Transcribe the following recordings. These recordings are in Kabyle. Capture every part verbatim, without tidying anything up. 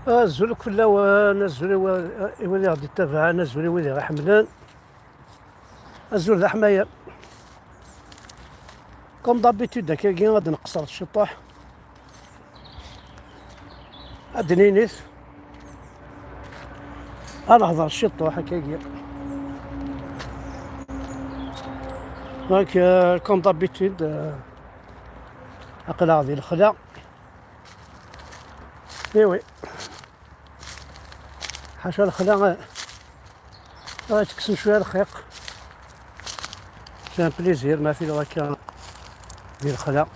Azul akk fell-awen, azul i wa-, i wid i ɣ-d-ittabaɛen, azul i wid i ɣ-iḥemmlen. Azul d aḥmayan. Comme d'habitude, akkagi ad nqeṣṣer ciṭuḥ. Ad d-ninit. Ad nehḍer ciṭuḥ, akkagi. Donc, euh, comme d'habitude, euh, aql-aɣ di lexla. Eh oui. Ḥaca lexla, eh, ad tekksen cwiya lxiq. C'est un plaisir, ma tiliḍ akka di lexla.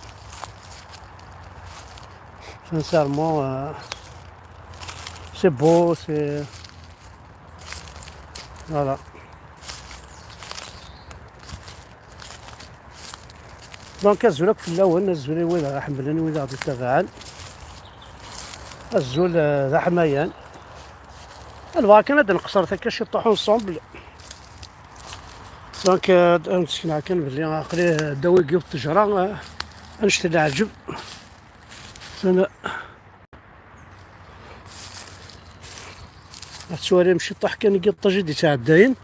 Sincèrement, euh, c'est beau, c'est, voilà. Donc, azul akk fell-awen, azul i wid aɣ-iḥemmlen, wid aɣ-d-ittabaɛen. Azul, eh, d aḥmayan. Nebɣa kan ad nqeṣṣer akka ciṭuḥ ensemble. Donc, eh, ad nessekneɣ kan belli aql-i ddaw yiwet ttejra, eh, annect n leɛǧeb. Ad tettwalim ciṭuḥ kan n yiṭij i d-ittɛeddayen.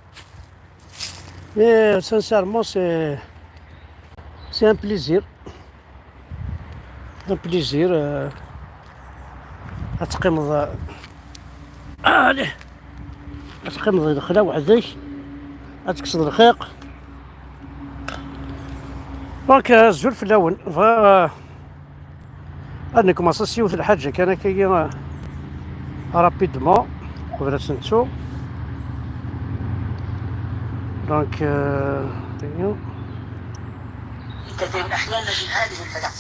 Mais sincèrement, c'est, c'est un plaisir. Un plaisir, euh, ad teqqimeḍ, euh, allez, ad teqqimeḍ di lexla weḥd-k, ad tekkseḍ lxiq. Donc, euh, azul fell-awen. Bɣiɣ, euh, ad nekmeṣ s yiwet lḥaǧa kan akkagi, euh, rapidement, qbel ad tt-nettu. Donc, euh, كثير من الأحيان نجد هذه الفتحات،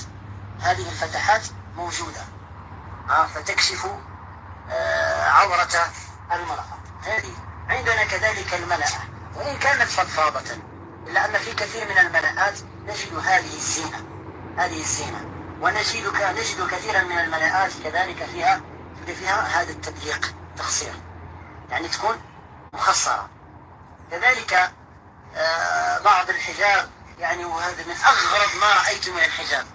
هذه الفتحات موجودة، آه، فتكشف، آه، عورة المرأة. هذه عندنا كذلك الملاءة، وإن كانت فضفاضة، إلا أن في كثير من الملاءات نجد هذه الزينة، هذه الزينة، ونجد ك-، نجد كثيرا من الملاءات كذلك فيها، فيها هذا التضييق، تخصير، يعني تكون مخصرة. كذلك، آه، بعض الحجاب، يعني، وهذا من أغرب ما رأيت من الحجاب.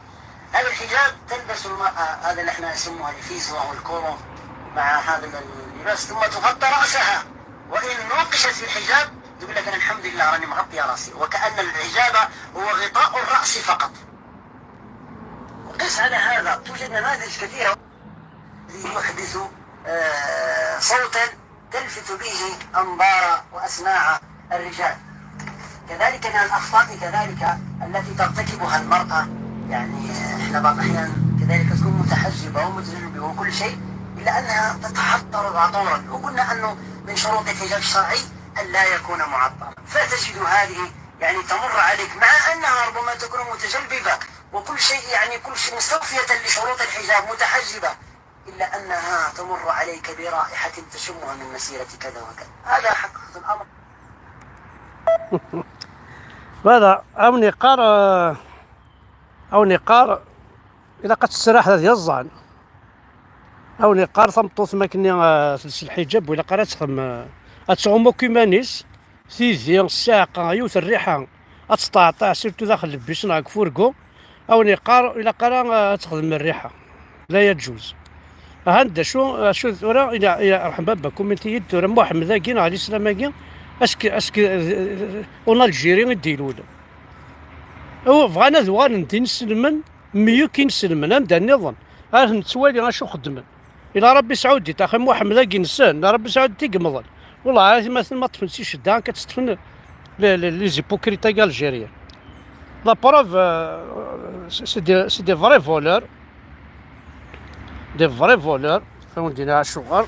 هذا الحجاب تلبس المرأة، هذا اللي احنا نسموها الفيزو أو الكورو، مع هذا اللباس، ثم تغطى رأسها، وإن نوقشت في الحجاب تقول لك: "أنا الحمد لله راني مغطية رأسي"، وكأن الحجاب هو غطاء الرأس فقط. وقس على هذا، توجد نماذج كثيرة يحدث، آه، صوتا تلفت به أنظار وأسماع الرجال. كذلك من الأخطاء كذلك التي ترتكبها المرأة، يعني، إحنا بعض الأحيان كذلك تكون متحجبة ومتجلبة وكل شيء، إلا أنها تتعطر عطورا، وقلنا أنه من شروط الحجاب الشرعي أن لا يكون معطرا، فتجد هذه، يعني، تمر عليك مع أنها ربما تكون متجلببة وكل شيء، يعني، كل شيء مستوفية لشروط الحجاب، متحجبة، إلا أنها تمر عليك برائحة تشمها من مسيرة كذا وكذا. هذا حقيقة الأمر. Voilà, a wen-yeqqar, euh, a wen-yeqqar, ilaq ad tesraḥ ad yaẓan. A wen-yeqqar tameṭṭut ma akken, euh, tels lḥiǧab, ur ilaq ara ad texdem, euh, ad tɣumm akk iman-is. Tidi, ssiɛqa, yiwet rriḥa, ad teṭṭaɛṭaɛ, surtout daxel n lbus neɣ deg ufurgu, a wen-yeqqar, ilaq ara, eh, ad texdem rriḥa. La yaǧuz. Ahan d acu, acu tura, ila, ila, rḥem baba, kumenti-yi-d tura, Muḥemmed-agi neɣ Lislam-agi, ask, ask, eh, en Algérie i d-ilul. Aw, bɣan ad uɣalen d inselmen, mieux k inselmen, anda nniḍen. Ad nettwali acu xeddmen. Ila Ṛebbi Sɛudi, axi Muḥemmed-agi-nsen, Ṛebbi Sɛudi i yemmḍen. Wellah, atmaten ma ṭṭfen si ccedda, akka tt-ṭṭfen les, les, les hypocrites-agi algériens. La preuve, euh, c'est, c'est des, c'est des vrais voleurs. Des vrais voleurs. Awen-d-iniɣ acuɣer.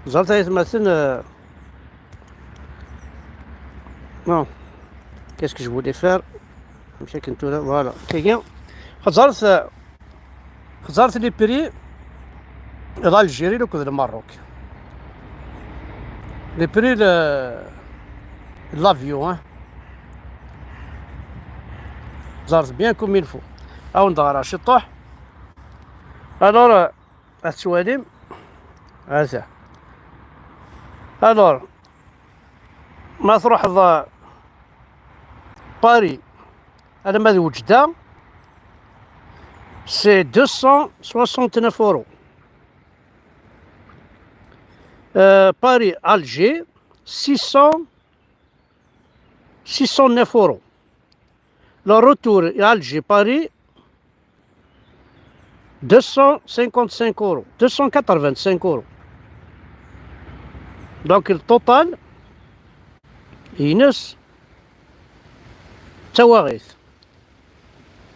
Ẓret ay atmaten, euh, non. Qu'est-ce que je voulais faire? Amek akken tura, voilà. Kagi. Xeẓret, euh, Xeẓret les prix d'Algérie akked le Maroc. Les prix de, de l'avion, hein. Xeẓret bien comme il faut. A wen-d-ɣreɣ ciṭuḥ. Alors, euh, ad tettwalim. Ata. Alors, ma truḥeḍ, euh, Paris, alamma d Wejda, c'est deux cent soixante-neuf euros. Euh, Paris-Alger, six cents, six cent neuf euros. Le retour Alger-Paris, deux cent cinquante-cinq euros, deux cent quatre-vingt-cinq euros. Donc, le total, ines, d tawaɣit.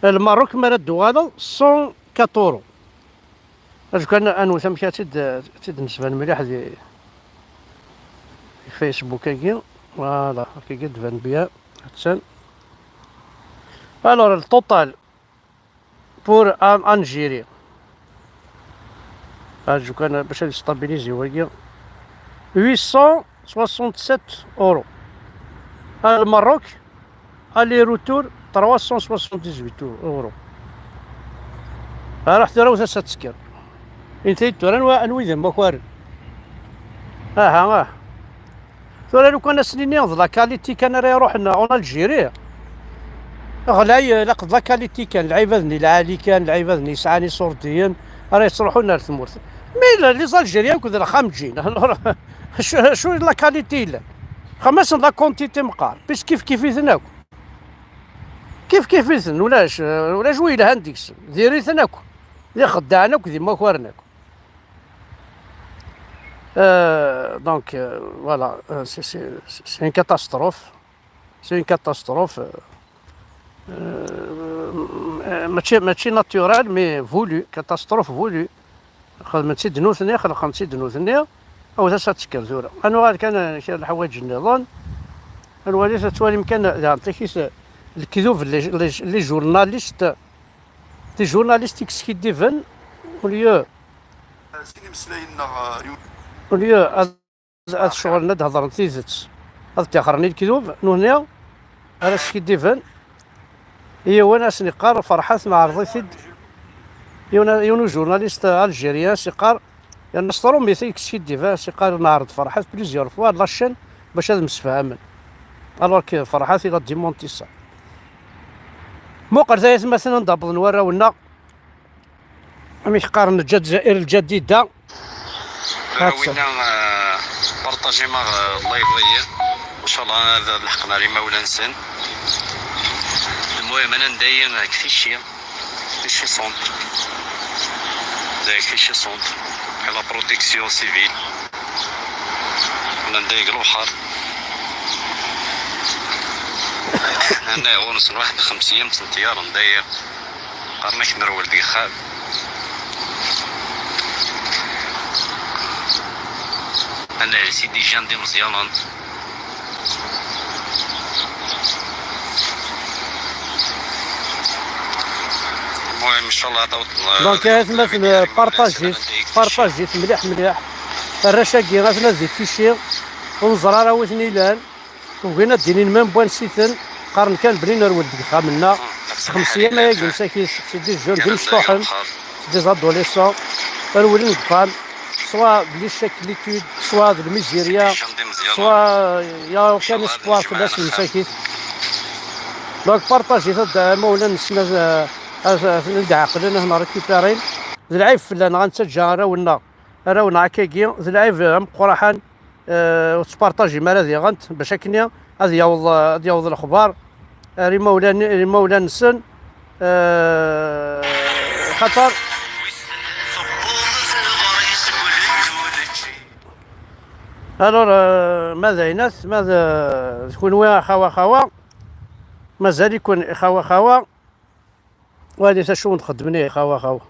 Lmerruk mi ara d-tuɣaleḍ, cent quatre euros. Acu kan, ad nwet amek ad tt-id, ad tt-id-nesban mliḥ di, di Facebook-agi. Voilà, akkagi d-tban bien. Attan. Alors, le total pour Al-, Algérie. Acu kan, bac ad yestabilizi wagi. Huit cent soixante-sept euros. Al Maroc, aller-retour, trois cent soixante-dix-huit euros. Ruḥ tura, wet-as ad tekker. Inta-yi-d tura, anwa, anwa i d amakaren? Aha, ah. Tura, lukan ad s-nini d la qualité kan ara iruḥen en Algérie, ɣlay, eh, laqd la qualité kan, lɛibad-nni lɛali kan, lɛibad-nni yesɛan iṣurdiyen ara yettruḥun ar tmurt. Mais les Algériens akk d lxamǧin. Alors, acu, acu la qualité yellan? Xemmasen la quantité meqqar, puisque kif kif-iten akk. Kif kif-iten, ulac, ulac wi yelhan deg-sen. Diri-ten akk. D ixeddaɛen akk, d imakaren akk. Euh, donc, euh, voilà, euh, c'est, c'est, c'est une catastrophe. C'est une catastrophe. Euh, euh, mačči, mačči naturel, mais voulu, catastrophe voulu. Xedmen-tt-id nutni, xelqen-tt-id nutni. Awet-as ad tekker tura. Ad nuɣal kan, eh, kra n leḥwayeǧ nniḍen. Ad nwali, ad twalim kan, daɣen takit, eh, lekdub, les, les, les journalistes, des journalistes i yeskiddiben, au lieu, sin imeslayen-nneɣ, eh, au lieu ad ad ceɣlen, ad hedren tidet, ad ttaxren i lekdub, nutni ara skiddiben. Yiwen ad sen-iqqar Ferḥat, neɛreḍ-it-id. Yiwen, yiwen ujurnalist algérien as-iqqar, yerna s tṛumit i yeskiddib, as-iqqar neɛreḍ Ferḥat plusieurs fois la chaîne bac ad msefhamen. Alors que Ferḥat il a démenti ça. Muqel tayat ma tnan d abḍen warraw-nneɣ. Amek qqaren Lǧazair Lǧadida. Winna, eh, partajem-aɣ, eh, live-agi. Ncallah ad lḥeqen ar imawlan-nsen. Lmuhim, ana ndaya deg Ticci. Ticci centre. Deg Ticci centre. Deg la protection civile. Ana ndaya deg lebḥer. Ana ɣur-nsen waḥed xemsa n ttyar ndaya. Qqaren-ak nerwel deg uxxam. Ad nɛelsi déjà d imeẓyanen. المهم، إن شاء الله هذا وطن. Donc, atmaten, partager-it, partager-it mliḥ mliḥ. Arrac-agi atmaten di Ticci, ur neẓri ara wi ten-ilan. Ugin ad d-inin ma n wansi-ten, qqaren kan belli nerwel deg uxxam-nneɣ. Xemsa ayagi msakit, c'est des jeunes, d imecṭuḥen, c'est des adolescents, rewlen deg uxxam, soit d l'échec l'étude, soit d lmizirya, soit y a aucun espoir fell-asen msakit. Donc, partager-it, ad, amawlan-nsen ad, ad, ad ten-id-ɛeqlen, ad ten-récupérin. D lɛib fell-aneɣ ad nettaǧǧa arraw-nneɣ, arraw-nneɣ akkagi, d lɛib ameqqraḥan. Eh, ur ttpartajim ara diɣen, bac akken ad yaweḍ, ad yaweḍ lexbar ar imawlan, ar imawlan-nsen, eh, xaṭer. Alors, eh, ma d aynat, ma d, d kunwi a xawa xawa, mazal-iken i xawa xawa. Walit acu n-xeddmen i xawa xawa.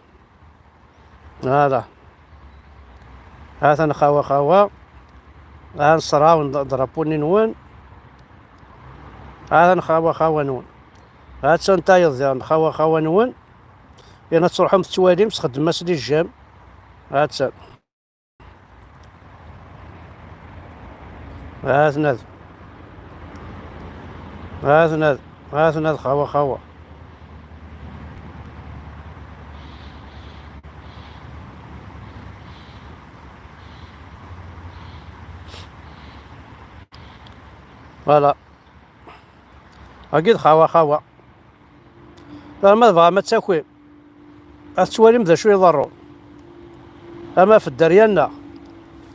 Voilà. Hatan xawa xawa. Ha nṣerɛawen drapu-nni-nwen. Hatan xawa xawa-nwen. Hatan tayeḍ diɣen xawa xawa-nwen. Yerna ad truḥem tettwalim, txeddmem-as les j'aime. Hatan. Atnad. Atnad. Atnad xawa xawa. Voilà. Agi d xawa xawa. Ma tebɣam ad takim, ad tettwalim d acu iḍerrun. Ama ɣef dderya-nneɣ,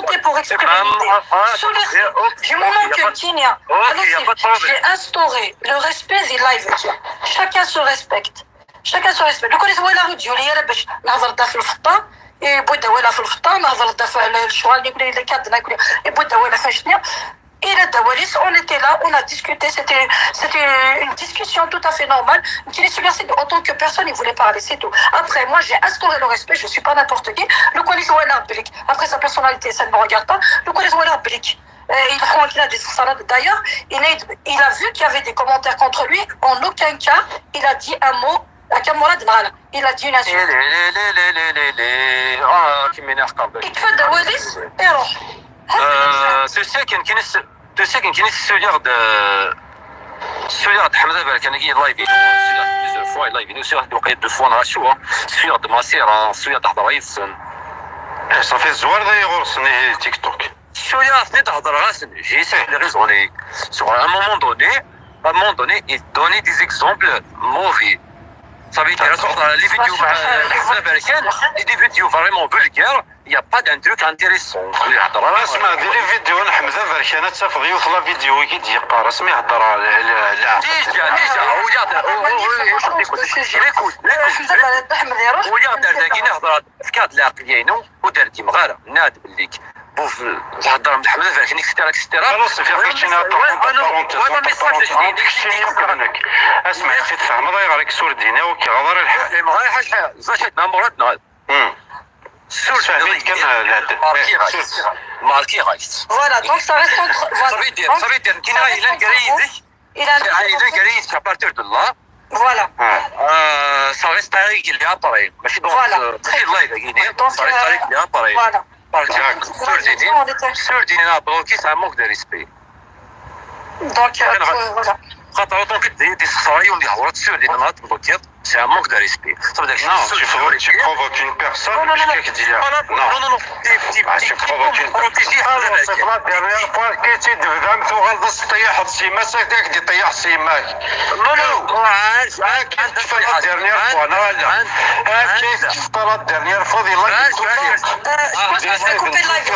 volonté pour exprimer l'idée. Sur les, du moment que Kenya, alors, j'ai instauré le respect des lives. Chacun se respecte. Chacun se respecte. لو كان يسوى لا روديو لي انا باش نهضر دا في الفطه، يبدا ولا في الفطه نهضر دا في الشوال، يقول لي كاد ناكل، يبدا ولا فاش نيا. Et la Dawalis, on était là, on a discuté, c'était, c'était une discussion tout à fait normale. Qui est en tant que personne, il voulait parler, c'est tout. Après, moi, j'ai instauré le respect, je suis pas n'importe qui. Le Kolis, ouais, là, Belek. Après, sa personnalité, ça ne me regarde pas. Le Kolis, ouais, là, Belek. Euh, il prend qu'il a des salades. D'ailleurs, il, est- il a vu qu'il y avait des commentaires contre lui. En aucun cas, il a dit un mot. À Kamora de Nala. Il a dit une insulte. لي لي لي لي لي لي لي. اه كيما نحقق. يكفى الدواليس، يروح. Euh, tu sais كان كاين الس- tu sais كان كاين السوليغ د السوليغ د حمزه بارك انا كي لايف plusieurs fois لايف سوليغ د وقيت دو فوا نغا شو سوليغ د ماسيرا سوليغ د هضره يفسن. صافي الزوار ذا يغرسني تيك توك. سوليغ ثني تهضر غاسن j'ai essayé de raisonner sur un moment donné à un moment donné il donnait des exemples mauvais. Ça veut dire les vidéos مع حمزه بارك كان des vidéos vraiment vulgaires. Il n'y a pas d'un truc intéressant. يهضر راه اسمع دير لي فيديو انا حمزه بركان تافض يوث لا فيديو كي تجي قارا اسمع يهضر على على déjà déjà ويا ويا دار داكي نهضر في كاد العقليين ودار دي مغاره ناد بليك بوف تهضر محمد فهمتني اكسترا اكسترا. خلاص في عطيك شي نهار وانا ميساج جديد. اسمع كي تفهم الله يغرك سور دينا وكي غضر الحال. غير حاجه زاشت مع مراد نهار. سور فهمت كان الهدف. ماركي غايت. ماركي غايت. Voilà, donc ça reste entre. Voilà. صافي دير صافي دير كاين غايلان كريزك. Il a غايلان كريزك à partir de là. Voilà. Ça reste réglé après. ماشي donc ماشي لايف هنا. Ça reste réglé après. Voilà. Parce que سور ديني سور ديني لا بلوكي c'est un manque de respect. Donc, euh, voilà. خاطر autant que des des خسرايون اللي هضرت سور ديني نهار بلوكيات. C'est un manque de respect. Ça veut dire que je suis... Non, tu provoques une personne. Non, non, non, non. Non, non, non. Ah, tu provoques une personne. Ah, c'est la dernière fois que tu devais me faire de... Non, non, non. C'est la dernière fois. Non, non, non. Ah, c'est la dernière fois. Ah, je pense que je vais couper le live.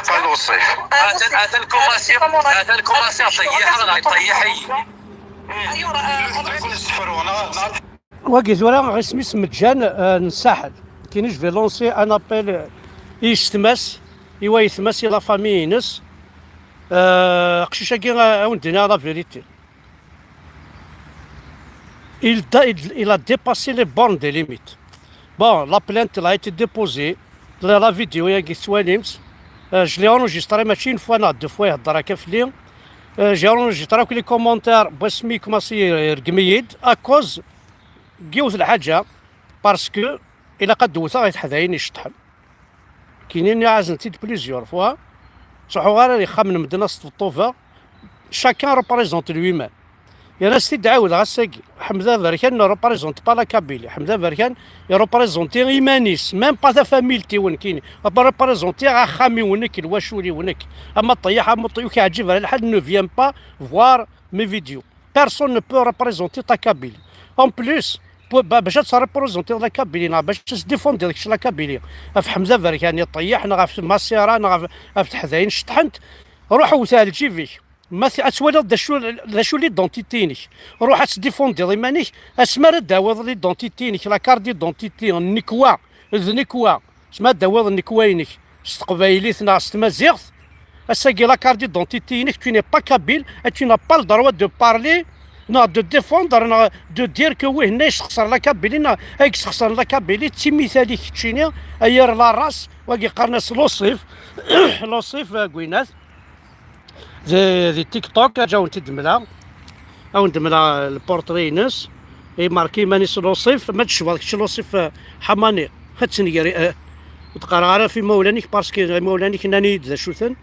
Ah, c'est pas possible. Wagi tura isem-is Meǧǧan, euh, n Saḥel. Kini, je vais lancer un appel, euh, i yessetma-s, i wayetma-s, i la famille-ines. Euh, aqcic-agi, euh, ad wen-d-iniɣ la vérité. Il, da- il, il a dépassé les bornes des limites. Bon, la plainte elle a été déposée. La, la vidéo-agi tettwalimt. Euh, je l'ai enregistré, mačči une fois neɣ deux fois ihedder akka fell-i. Euh, j'ai enregistré akk les commentaires n wasmi commencé yergem-iyi-d à cause n yiwet lḥaǧa, parce que ilaq ad d-wteɣ i teḥdayin iceṭṭḥen. Kini nniɣ-asen-tt-id plusieurs fois. Ttruḥuɣ ara ar ixxamen n medden ad s-ṭebṭubeɣ. Chacun représente lui-même. Yerna s-t-id-ɛawdeɣ ass-agi. Ḥmed Aberkan ne représente pas la Kabylie. Ḥmed Aberkan, il représente iman-is, même pas tafamilt-iw nekkini. Il représente axxam-iw nekk, lwacul-iw nekk. Ama ṭṭeyyaḥ, ama ṭṭeyyaḥ, ur k-yeɛǧib ara lḥal, ne vient pas voir mes vidéos. Personne ne peut représenter ta Kabylie. En plus, pour- ba- bac ad treprésentiḍ la Kabylie, neɣ bac ad tdéfendiḍ kečč la Kabylie, ɣef Ḥmed Aberkan iṭeyyeḥ, neɣ ɣef Masira, neɣ ɣef, ɣef teḥdayin ceṭṭḥent, ruḥ wwet ar lǧib-ik. Ma t- ad twaliḍ d acu, d acu l'identité-inek. Ruḥ ad tdéfendiḍ iman-ik, asmi ara d-tawiḍ l'identité-inek, la carte d'identité, n nekwa, d nekwa. Asmi ad d-tawiḍ nekwa-inek s teqbaylit neɣ s tmaziɣt, ass-agi la carte d'identité-inek, tu n'es pas kabyle et tu n'as pas le droit de parler, neɣ de défendre, neɣ de dire que wihenna yessexṣer la Kabylie, neɣ ay yessexṣren la Kabylie, d timital-ik keččini, ay yir la race, wagi qqaren-as l'ossif, l'ossif, euh, Gwinat. Di, di TikTok, ad awen-t-id-mleɣ. Ad awen-d-mleɣ lportri-ines. Imarki iman-is l'ossif. Ma tcebɣeḍ kečč l'ossif, eh, Ḥamani, ad tenger, eh, ur d-qqareɣ ara ɣef imawlan-ik, parce que imawlan-ik nnan-iyi-d d acu-ten.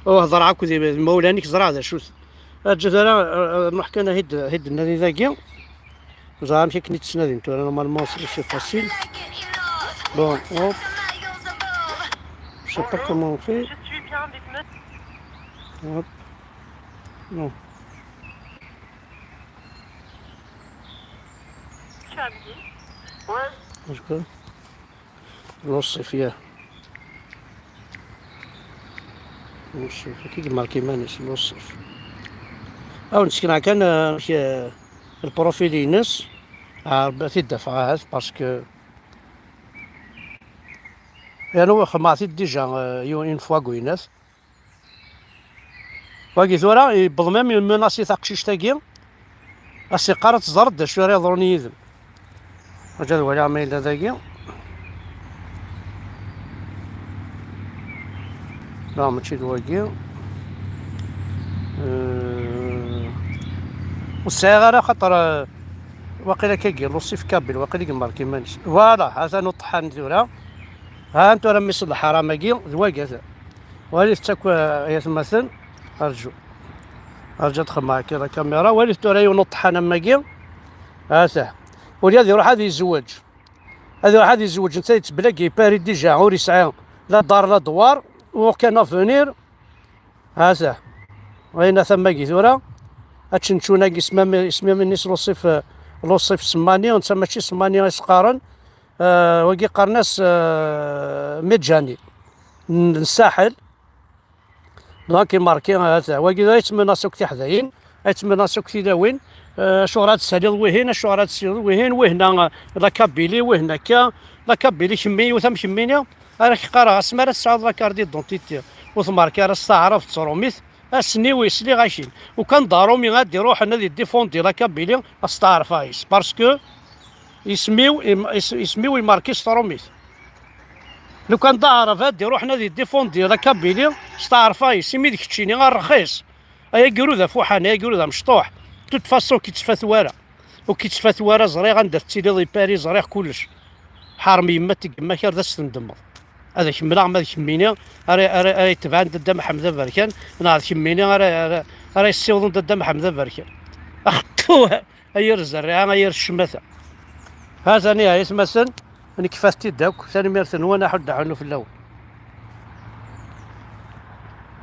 Ur hedreɣ akk d imawlan-ik, ẓriɣ d acu-ten. Aǧǧet ara, eh, eh, nruḥ kan ad t-id-, ad t-id-nadi dagi. Ẓer amek akken i tt-nadin tura, normalement c'est, c'est facile. Bon, hop. Je sais pas comment on fait. Hop. Non. D'accord. L'ossif, ya. L'ossif, akka i imarki iman-is, l'ossif. Ad awen-d-sekneɣ kan, eh, amek, eh, lprofil-ines. Ah, Rebbi ad t-id-afeɣ ahat, parce que yernu xedmeɣ-t-id déjà, eh, une fois Gwinat. Wagi tura yewweḍ même yemmenasi taqcict-agi, as-iqqar ad teẓreḍ d acu ara yeḍrun yid-m. Aǧ ad waliɣ ma yella dagi. Non, mačči d wagi. Euh, ur sɛiɣ ara, xaṭer, euh, waqila kagi, l'ossif kabyle, waqila i imarki iman-is. Voilà, ha-t-an uṭeḥḥan tura. Ha-t-an tura mmi-s n lḥaram-agi, d wagi, ata. Walit-tt akk, ay atmaten. Rǧu. Rǧu ad xedmeɣ akka la caméra. Walit tura yiwen uṭeḥḥan am wagi. Atah. Ula ad iruḥ ad yezweǧ. Ad iruḥ ad yezweǧ, netta yettbelagi i Paris déjà, ur yesɛi la dar la dwar, aucun avenir. Atah. Wayen ata am wagi tura. Ačenčun-agi isem-, isem-, isem-nni-s Luṣif, Luṣif Semmani, netta mačči Semmani i s-qqaren. Euh, wagi qqaren-as, euh, Midjani. N-, n Saḥel. Donc, imarki, euh, wagi d ay yettmenasi akk tiḥdayin, ay yettmenasi akk tilawin. Euh, acuɣer ad tsaliḍ wihin, acuɣer ad tsaliḍ wihin, wihna, euh, la Kabylie, wihna akka, la Kabylie kemmi, yiwet am kemmini, ara k-qqareɣ, asmi ara tesɛuḍ la carte d'identité, ur tmerki ara s taɛrabt d trumit, ass-nni wi sliɣ-ak-in. Ukan d arumi ad d-iruḥen ad iddifundi la Kabylie, ad s-taɛref ayes. Parce que isem-iw, im-, is-, isem-iw imarki s trumit. Lukan d aɛrab ad d-iruḥen ad iddifundi la Kabylie, s taɛref ayes, imi d keččini, a rxis. Ay agrud afuḥan, ay agrud amecṭuḥ. De toute façon, ki ttfatu ara. Ur ki ttfatu ara, ẓriɣ anda tettiliḍ i Paris, ẓriɣ kullec. Ḥarem yemma-tg, yemma-k ar d as-tendemmeḍ. Ad ak-mleɣ ma d kemmini ara, ara, ara yetebɛen Dda Mḥemmed Aberkan, neɣ d kemmini ara, ara, ara yessiwḍen Dda Mḥemmed Aberkan. Axeṭṭu, ay yir zzerriɛa, ay yir ccmata. Ha-t-an ihi aytmaten, nekfa-t-id akk, tanemmirt-nwen, aḥuddu aḥunnu fell-awen.